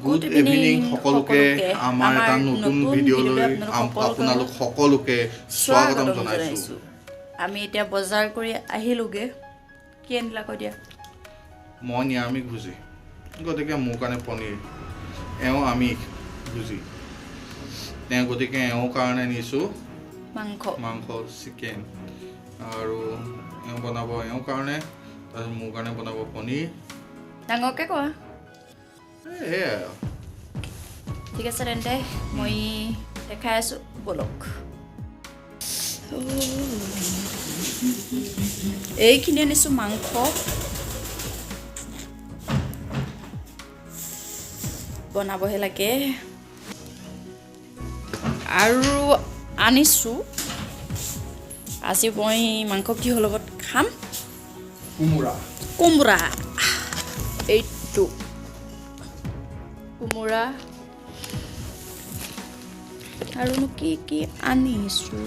Good evening সকলোকে, আমাৰ এটা নতুন ভিডিঅ'লৈ আপোনালোক সকলোকে স্বাগতম জনাইছোঁ। আমি এতিয়া বজাৰ কৰি আহিলোগৈ। কি আনিলা কৈ দিয়া। মই নিৰামিষ ভোজী, গতিকে মোৰ কাৰণে পনীৰ। এওঁ আমিষ ভোজী, তেওঁ গতিকে এওঁৰ কাৰণে নিছোঁ মাংস। মাংস, চিকেন। আৰু এওঁ বনাব এওঁৰ কাৰণে, তাৰপিছত মোৰ কাৰণে বনাব পনীৰ। ডাঙৰকৈ কোৱা। এই সেয়াই আৰু। ঠিক আছে তেন্তে, মই দেখাই আছোঁ, ব'লক। এইখিনি আনিছোঁ মাংস। বনাবহে লাগে। আৰু আনিছোঁ, আজি মই মাংস কিহৰ লগত খাম? কোমোৰা। কোমোৰা। এইটো কোমোৰা। আৰুনো কি কি আনিছোঁ?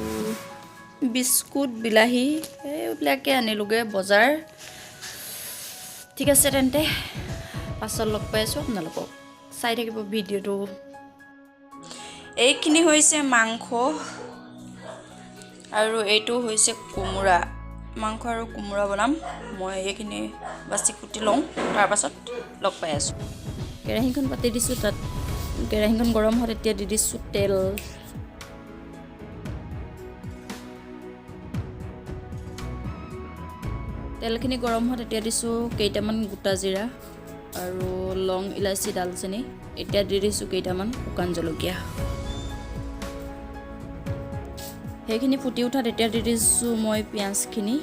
বিস্কুট, বিলাহী, এইবিলাকে আনিলোগৈ বজাৰ। ঠিক আছে তেন্তে, পাছত লগ পাই আছোঁ আপোনালোকক। চাই থাকিব ভিডিঅ'টো। এইখিনি হৈছে মাংস আৰু এইটো হৈছে কোমোৰা। মাংস আৰু কোমোৰা বনাম। মই এইখিনি বাছি কুটি লওঁ, তাৰপাছত লগ পাই আছোঁ। কেৰাহীখন পাতি দিছোঁ তাত। কেৰাহীখন গৰম হোৱাত এতিয়া দি দিছোঁ তেল। তেলখিনি গৰম হোৱাত এতিয়া দিছোঁ কেইটামান গোটা জিৰা আৰু লং, ইলাচি, ডালচেনি। এতিয়া দি দিছোঁ কেইটামান শুকান জলকীয়া। সেইখিনি ফুটি উঠাত এতিয়া দি দিছোঁ মই পিঁয়াজখিনি।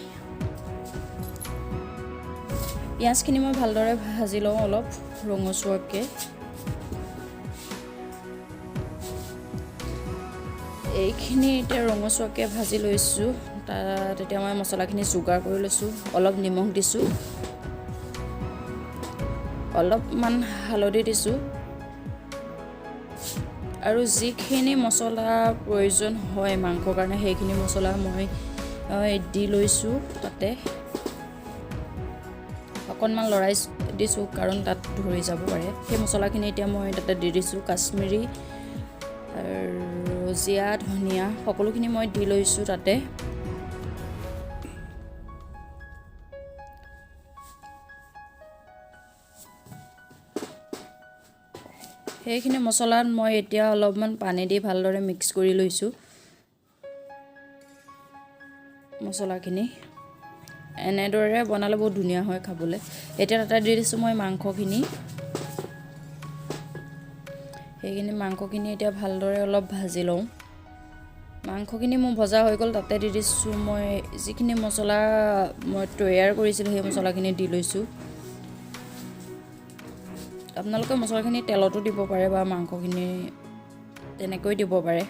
পিঁয়াজখিনি মই ভালদৰে ভাজি লওঁ অলপ ৰঙচুৱাকৈ। এইখিনি এতিয়া ৰঙচুৱাকৈ ভাজি লৈছোঁ। তাত এতিয়া মই মছলাখিনি যোগাৰ কৰি লৈছোঁ। অলপ নিমখ দিছোঁ, অলপমান হালধি দিছোঁ আৰু যিখিনি মছলা প্ৰয়োজন হয় মাংসৰ কাৰণে, সেইখিনি মছলা মই দি লৈছোঁ। তাতে অকণমান লৰাই দিছোঁ, কাৰণ তাত ধৰি যাব পাৰে। সেই মছলাখিনি এতিয়া মই তাতে দি দিছোঁ। কাশ্মীৰী আৰু জিৰা, ধনিয়া সকলোখিনি মই দি লৈছোঁ তাতে। সেইখিনি মছলাত মই এতিয়া অলপমান পানী দি ভালদৰে মিক্স কৰি লৈছোঁ মছলাখিনি। এনেদৰে বনালে বহুত ধুনীয়া হয় খাবলৈ। এতিয়া তাতে দি দিছোঁ মই মাংসখিনি। সেইখিনি মাংসখিনি এতিয়া ভালদৰে অলপ ভাজি লওঁ। মাংসখিনি মোৰ ভজা হৈ গ'ল। তাতে দি দিছোঁ মই যিখিনি মছলা মই তৈয়াৰ কৰিছিলোঁ, সেই মছলাখিনি দি লৈছোঁ। আপোনালোকে মছলাখিনি তেলতো দিব পাৰে বা মাংসখিনি তেনেকৈ দিব পাৰে।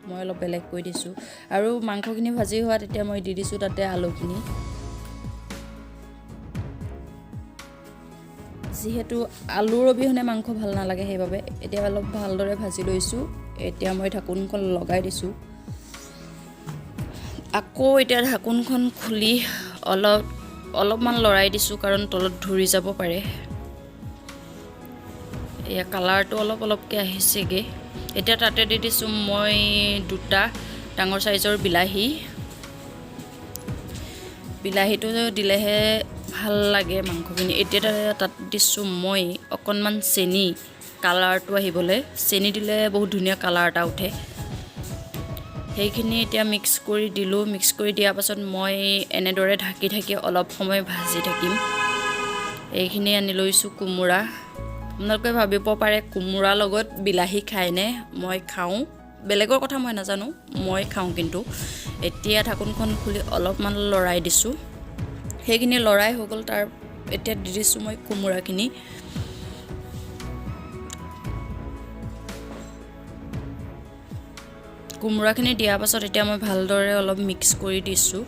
মই অলপ বেলেগকৈ দিছোঁ। আৰু মাংসখিনি ভাজি হোৱাত এতিয়া মই দি দিছোঁ তাতে আলুখিনি। যিহেতু আলুৰ অবিহনে মাংস ভাল নালাগে, সেইবাবে এতিয়া অলপ ভালদৰে ভাজি লৈছোঁ। এতিয়া মই ঢাকোনখন লগাই দিছোঁ। আকৌ এতিয়া ঢাকোনখন খুলি অলপমান লৰাই দিছোঁ, কাৰণ তলত ধৰি যাব পাৰে। এয়া কালাৰটো অলপ অলপকৈ আহিছেগৈ। এতিয়া তাতে দি দিছোঁ মই দুটা ডাঙৰ চাইজৰ বিলাহী। বিলাহীটো দিলেহে ভাল লাগে মাংসখিনি। এতিয়া তাত দিছোঁ মই অকণমান চেনি, কালাৰটো আহিবলৈ। চেনি দিলে বহুত ধুনীয়া কালাৰ এটা উঠে। সেইখিনি এতিয়া মিক্স কৰি দিলোঁ। মিক্স কৰি দিয়াৰ পাছত মই এনেদৰে ঢাকি ঢাকি অলপ সময় ভাজি থাকিম। এইখিনি আনি লৈছোঁ কোমোৰা। আপোনালোকে ভাবিব পাৰে, কোমোৰাৰ লগত বিলাহী খায়নে? মই খাওঁ। বেলেগৰ কথা মই নাজানো, মই খাওঁ কিন্তু। এতিয়া ঢাকোনখন খুলি অলপমান লৰাই দিছোঁ। সেইখিনি লৰাই হৈ গ'ল। তাৰ এতিয়া দি দিছোঁ মই কোমোৰাখিনি। কোমোৰাখিনি দিয়াৰ পাছত এতিয়া মই ভালদৰে অলপ মিক্স কৰি দিছোঁ।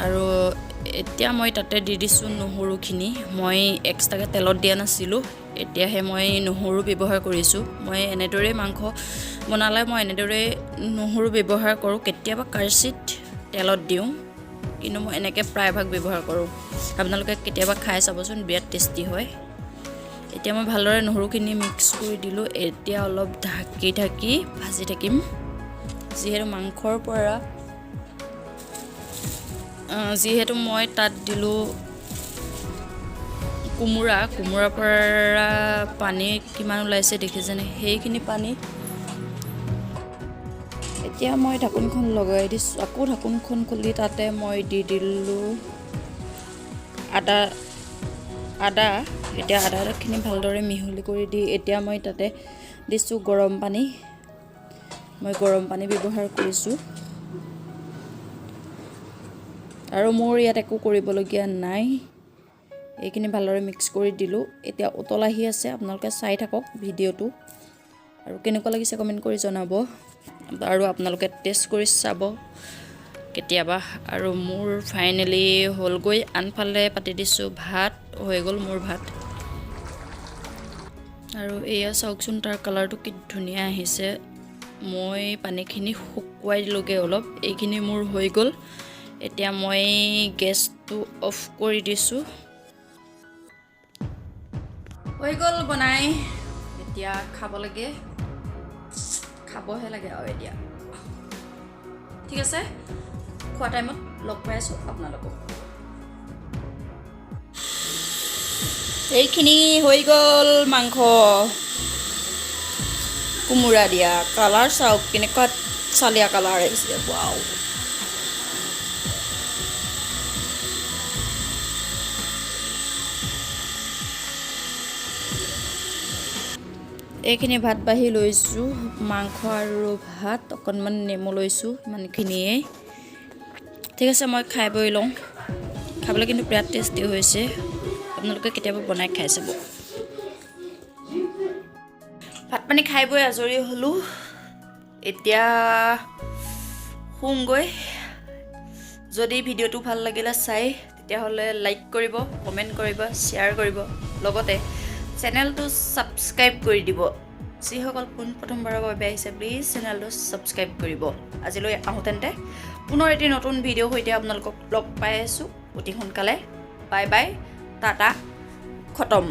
আৰু এতিয়া মই তাতে দি দিছোঁ নহৰুখিনি। মই এক্সট্ৰাকৈ তেলত দিয়া নাছিলোঁ, এতিয়াহে মই নহৰু ব্যৱহাৰ কৰিছোঁ। মই এনেদৰেই মাংস বনালে মই এনেদৰেই নহৰু ব্যৱহাৰ কৰোঁ। কেতিয়াবা কাৰচিত তেলত দিওঁ, কিন্তু মই এনেকৈ প্ৰায়ভাগ ব্যৱহাৰ কৰোঁ। আপোনালোকে কেতিয়াবা খাই চাবচোন, বিৰাট টেষ্টি হয়। এতিয়া মই ভালদৰে নহৰুখিনি মিক্স কৰি দিলোঁ। এতিয়া অলপ ঢাকি ঢাকি ভাজি থাকিম, যিহেতু মাংসৰ পৰা যিহেতু মই তাত দিলোঁ কোমোৰা, কোমোৰাৰ পৰা পানী কিমান ওলাইছে দেখিছেনে, সেইখিনি পানী। এতিয়া মই ঢাকোনখন লগাই দিছোঁ। আকৌ ঢাকোনখন খুলি তাতে মই দি দিলোঁ আদা আদা। এতিয়া আদাখিনি ভালদৰে মিহলি কৰি দি এতিয়া মই তাতে দিছোঁ গৰম পানী। মই গৰম পানী ব্যৱহাৰ কৰিছোঁ আৰু মোৰ ইয়াত একো কৰিবলগীয়া নাই। এইখিনি ভালদৰে মিক্স কৰি দিলোঁ। এতিয়া উতল আহি আছে, আপোনালোকে চাই থাকক ভিডিঅ'টো আৰু কেনেকুৱা লাগিছে কমেণ্ট কৰি জনাব আৰু আপোনালোকে টেষ্ট কৰি চাব কেতিয়াবা। আৰু মোৰ ফাইনেলি হ'লগৈ। আনফালে পাতি দিছোঁ ভাত, হৈ গ'ল মোৰ ভাত। আৰু এয়া চাওকচোন, তাৰ কালাৰটো কি ধুনীয়া আহিছে। মই পানীখিনি শুকুৱাই দিলোঁগৈ অলপ। এইখিনি মোৰ হৈ গ'ল। এতিয়া মই গেছটো অফ কৰি দিছোঁ। হৈ গ'ল বনাই, এতিয়া খাব লাগে, খাবহে লাগে আৰু এতিয়া। ঠিক আছে, খোৱা টাইমত লগ পাই আছোঁ আপোনালোকক। এইখিনি হৈ গ'ল মাংস কোমোৰা দিয়া। কালাৰ চাওক, কেনেকুৱা চালিয়া কালাৰ আহিছে, ৱাও। এইখিনি ভাত বাঢ়ি লৈছোঁ, মাংস আৰু ভাত, অকণমান নেমু লৈছোঁ, ইমানখিনিয়েই। ঠিক আছে, মই খাই বৈ লওঁ। খাবলৈ কিন্তু বিৰাট টেষ্টি হৈছে, আপোনালোকে কেতিয়াবা বনাই খাই চাব। ভাত পানী খাই বৈ আজৰি হ'লোঁ, এতিয়া শুওঁগৈ। যদি ভিডিঅ'টো ভাল লাগিলে চাই, তেতিয়াহ'লে লাইক কৰিব, কমেণ্ট কৰিব, শ্বেয়াৰ কৰিব, লগতে চেনেলটো ছাবস্ক্ৰাইব কৰি দিব। যিসকল পোনপ্ৰথমবাৰৰ বাবে আহিছে, প্লিজ চেনেলটো ছাবস্ক্ৰাইব কৰিব। আজিলৈ আহোঁ তেন্তে, পুনৰ এটি নতুন ভিডিঅ'ৰ সৈতে আপোনালোকক লগ পাই আছোঁ অতি সোনকালে। বাই বাই, টাটা, খতম।